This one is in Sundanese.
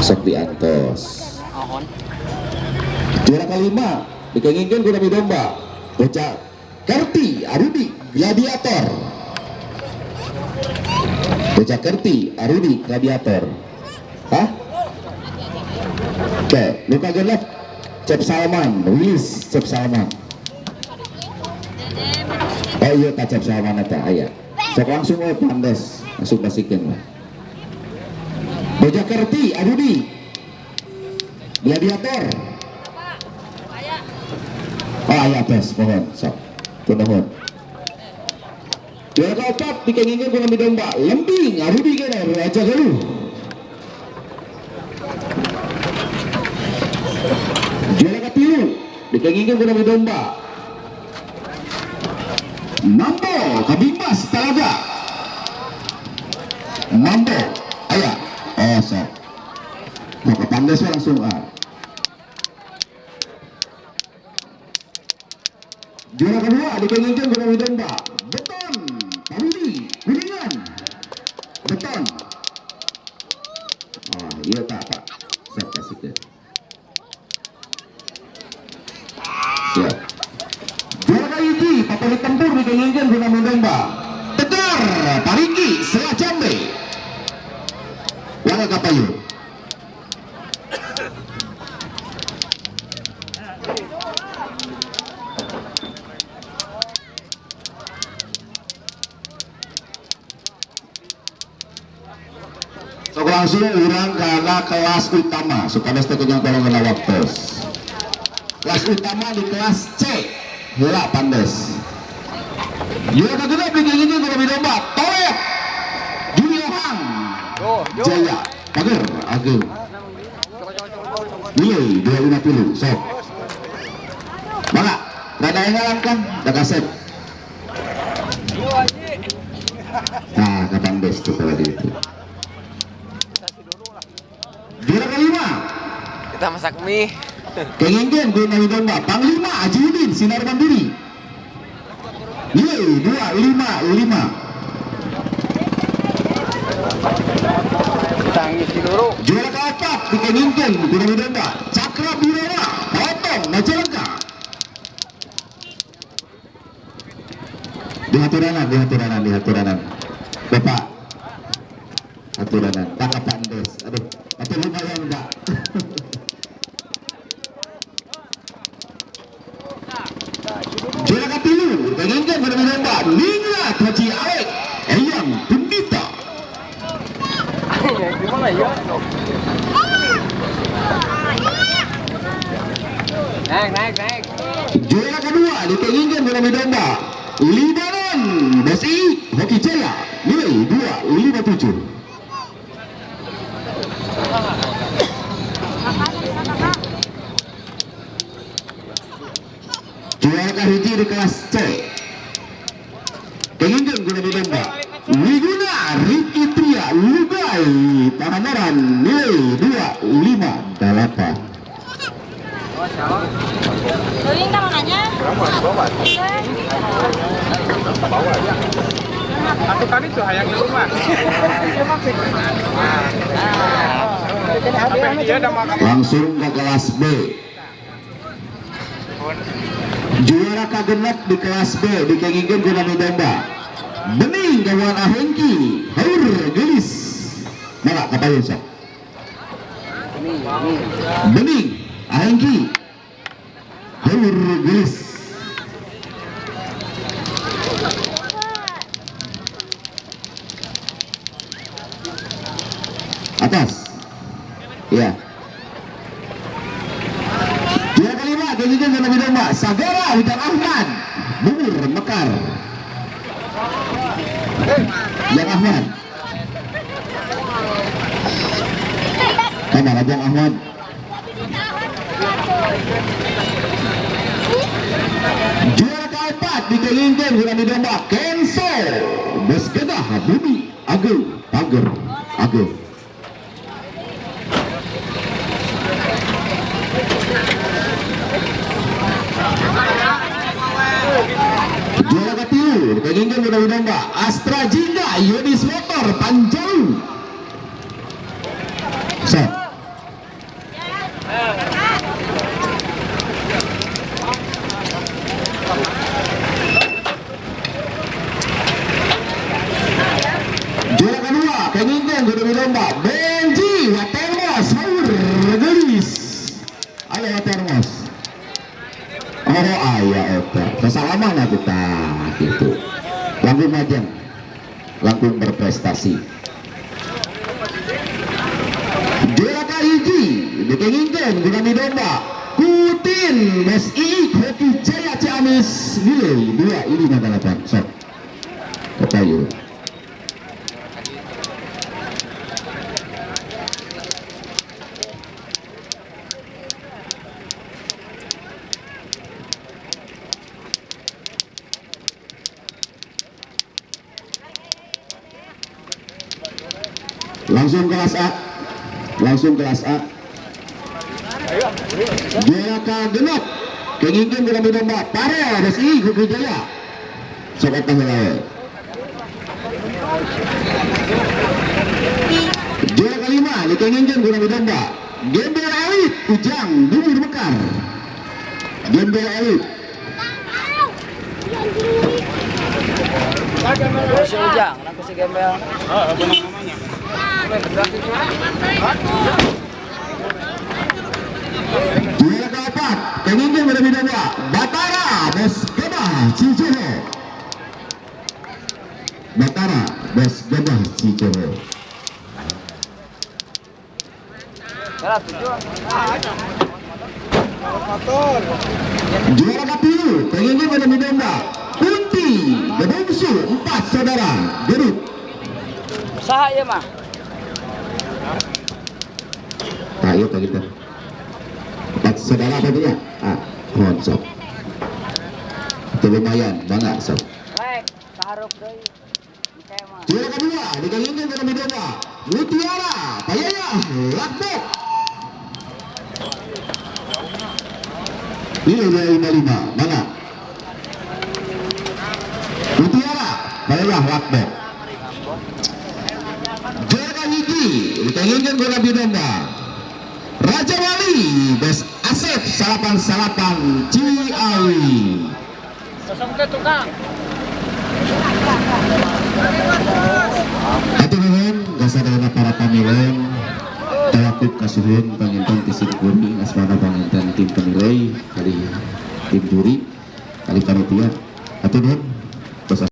Sok diantos. Juara kelima dikengingkeun ku nami domba Bocah Kerti Arudi Gladiator. Bocah Kerti Arudi Gladiator. Hah? Oke, luka genep Cep Salman, Willis Cep Salman. Oh iya, tak Cep Salman eta aya. Sok langsung we pandes, langsung pasikeun lah. Bocah Kerti Arudi Gladiator. Oh aya tes, mohon sok. Nuhun. Juara keempat dikengingkeun ku nami domba Lembing Arudi kene Raja Galuh. Juara ketilu dikengingkeun ku nami domba Mambo Kabimbas Talaga. Mambo aya. Oh sok. Mau ke pandes langsung ah. Juara kedua dikengingkeun ku nami domba Beton Parudi Kuningan. Beton. Oh iya tak Pak. Sok kasihkeun. Siap. Juara kahiji favorit tempur dikengingkeun ku nami domba Tegar Parigi Selacambe. Wala kapayun. Sok langsung urang kana kelas utama supaya teh kenyang tolong kena waktu. Kelas utama di kelas C heula pandes. Juara kedua dikengingkeun ku nami domba Tolet Julio Hang Jaya Pager Ageng. Nilai 250 sok. Mangga rada enggalan kan da kasep. Nah, ka pandes tuh kalau gitu. Juara kelima Kita masak mie. Kengingkeun ku nami domba Panglima Haji Udin Sinar Mandiri. Nilai 255. Kita ngisi dulu. Juara keempat dikengingkeun ku nami domba Cakra Birawa Potong Majalengka. Dihaturanan, dihaturanan, dihaturanan. Bapak haturanan, Pak Pandes. Aduh, atau lumayan enggak? Juara ketilu dikengingkeun ku nami domba Ningrat Haji Alek Eyang Pendita. Gimana ya? Naik, naik, naik. Juara kedua dikengingkeun ku nami domba Libanon Besi Hoki Jaya nilai 257. Juara kahiji di kelas C kengingkeun ku nami domba Wiguna Riki Tria Lugai Pangandaran nilai 258. Teuing ka nanya? Aku tadi tuh hayang di rumah. Sampai dia udah makan. Langsung ke kelas B. Juara kagenep di kelas B dikengingkeun ku nami domba Bening Kawan Ahengki Haur Gelis. Mangga kapayun sok. Bening Ahengki Haur Gelis. Atas. Ya. Juara kelima dikengingkeun ku nami domba Sagara Ujang Ahmad Bungur Mekar. Yang Ahmad. Kamar Abang Ahmad. Juara keempat dikengingkeun ku nami domba Kenso Bos Gedah Bumi Ageng Pager Ageng. Juara ketilu dikengingkeun ku nami domba Astra Jingga Yudis Motor Panjalu. Sok. Dikengingkeun kudu domba Benji Watermos saur geulis. Aya Watermos. Oh aya eta. Sasalaman atuh tah kitu. Langkung majeng. Langkung berprestasi. Juara kahiji dikengingkeun kudu domba Kutin Bos Iik Hoki Jaya Ciamis nilai 258. Sok. Ketayu. Langsung kelas A. Langsung kelas A. Juara kagenep kengingkeun kudu domba Parel Bos Iik Hoki Jaya. Sok eta heula. Juara kelima dikengingkeun kudu domba Gembel Elit Ujang Bumur Mekar. Gembel Elit. Si Ujang, aku si Gembel. Juara keempat kengingkeun kudu domba Batara Bos Gabah Cijoho. Batara Bos Gabah Cijoho. Juara ketilu kengingkeun kudu domba Kunti Gebungsu 4 saudara Gerut. Saha ieu mah? Nah, iya tadi tuh. 4 saudara apa dia? Ah, mohon sok. Itu lumayan, bangga sok. Rek, taruh deui. Engke mah. Juara kedua dikengingkeun kudu domba Mutiara Payaya Lakbok. Nilai 255, bangga. Mutiara Payaya Lakbok. Juara hiji dikengingkeun kudu domba Raja Wali Bos Asep 88 Ciawi. Kosong ke tukang. Hatur nuhun kasadayana para pamileng tawakub kasuhun panginten ti simkuring asmana panginten tim penilai kali tim juri kali panitia. Hatur nuhun.